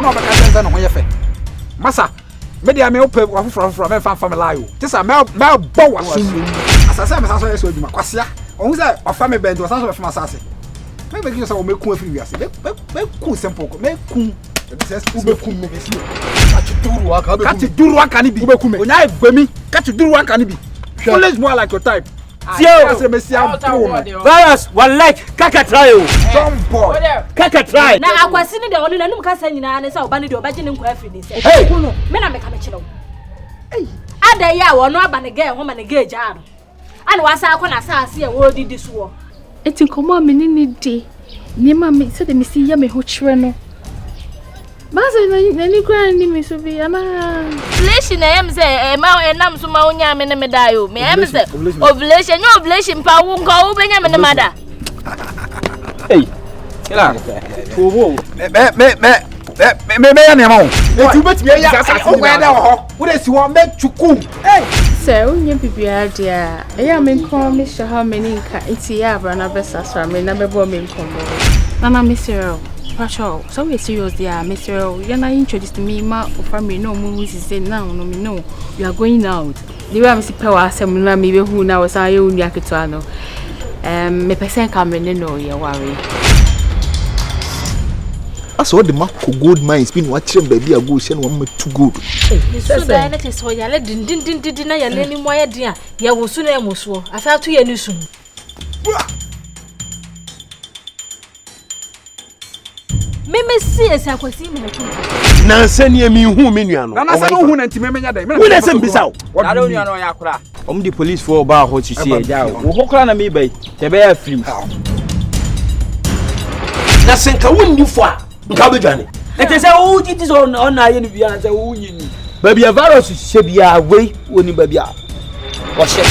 Wo na ɔbɛka kyɛn sɛ ne ho yɛ fɛ. Masa, me deɛ me wopɛ wafoforɔ afoforɔ mɛmfa mfa me lie o. Te sɛ mɛbɔ w'asom. Asase a mesan so yɛ so adwuma. Kwasea, ɔhu sɛ wafa me bɛn nti ɔsan so bɛfa m'asase. Mɛmɛki sɛ wɔmɛku afiri wiase. Mɛku simple, mɛku. Wobɛkum me. Kati duru aka wobɛkum me. Kati duru aka ni bi. Wobɛkum me. Onya egbemi. Kati duru aka ni bi. Foolish boy like your type. Tie o. Virus one like kaka try o. John boy. Kaka try. Na akwasi ne deɛ ɔno n'anum kasa nyinaa ne sɛ ɔba ne deɛ ɔbɛgye ne nkwa afiri ne nsam. Hey! Ku no, me na meka mekyerɛ wo. Ada yi a ɔno aba ne gɛɛ ho ma ne gɛɛ gyaa no. Ana wasan akɔ n'asaase a wɔredidi soɔ. Enti nkɔmmɔ a me ne no di, nneɛma a me sɛdeɛ mesi yɛ me ho kyerɛ no, baasa n'ani koraa nni me so bi anaa? Ovulation na ɛyɛ me sɛ ɛma ɛnam so ma wonya me ne me da yo. Me ɛyɛ me sɛ ovulation nyɛ ovulation pa wo nka wo bɛnya me ne ma da. Hey, kila, tuobo. Me me me me me me yɛ nneɛma o. Eti wobɛtumi ayɛ asase nyinaa. Wokɔyɛ dɛ wɔ hɔ. Wode si hɔ mɛtuku. Hey! Sɛ wonyɛ biribiara deɛ a, ɛyɛ a me nko ara mehyɛ hɔ a m'ani nka nti yɛ a bra na bɛsrasra me na bɛbɔ me nkɔmmɔ. Nana mesrɛ wo, pakyɛ sɛ woyɛ serious deɛ a mesrɛ wo yɛ na introduce me ma wo family na ɔmo hu sisi now no me know you are going out. The way a mesi pɛ w'asɛm no na mebɛhu na wɔsan yɛ wo nua ketewa no, um, mepɛ sɛ nka me ne no yɛware. Asɛ ɔde ma kɔ gold mines bi na wakyerɛ m baabi a gold hyɛ na wama tu gold. So dan no kyerɛ sɛ ɔyare dendendenden na yare no mu ayɛ den a yɛwoso na ɛmmosoɔ afei ato yɛn ani sum. Meme si esi akwasi ma ɛku. Nansa nie minhuu me nua no. Nana sɛ no hu na ntumi menya dɛn. Wo na sɛ mbisa wo. Dade wo nua no ɔyɛ akora. Wɔn de police foɔ baa hɔ sisi ɛgya o. Wo hɔ koraa na meba yi. Sɛ ɛbɛyɛ afirim. Na sɛ nka wonni fɔ a nka wobɛdwane. Ɛte sɛ wogye di sɛ ɔna ayɛ no biara sɛ wonyi ni. Baabi a virus hyɛ biara wei wɔnim baabi a ɔhyɛ.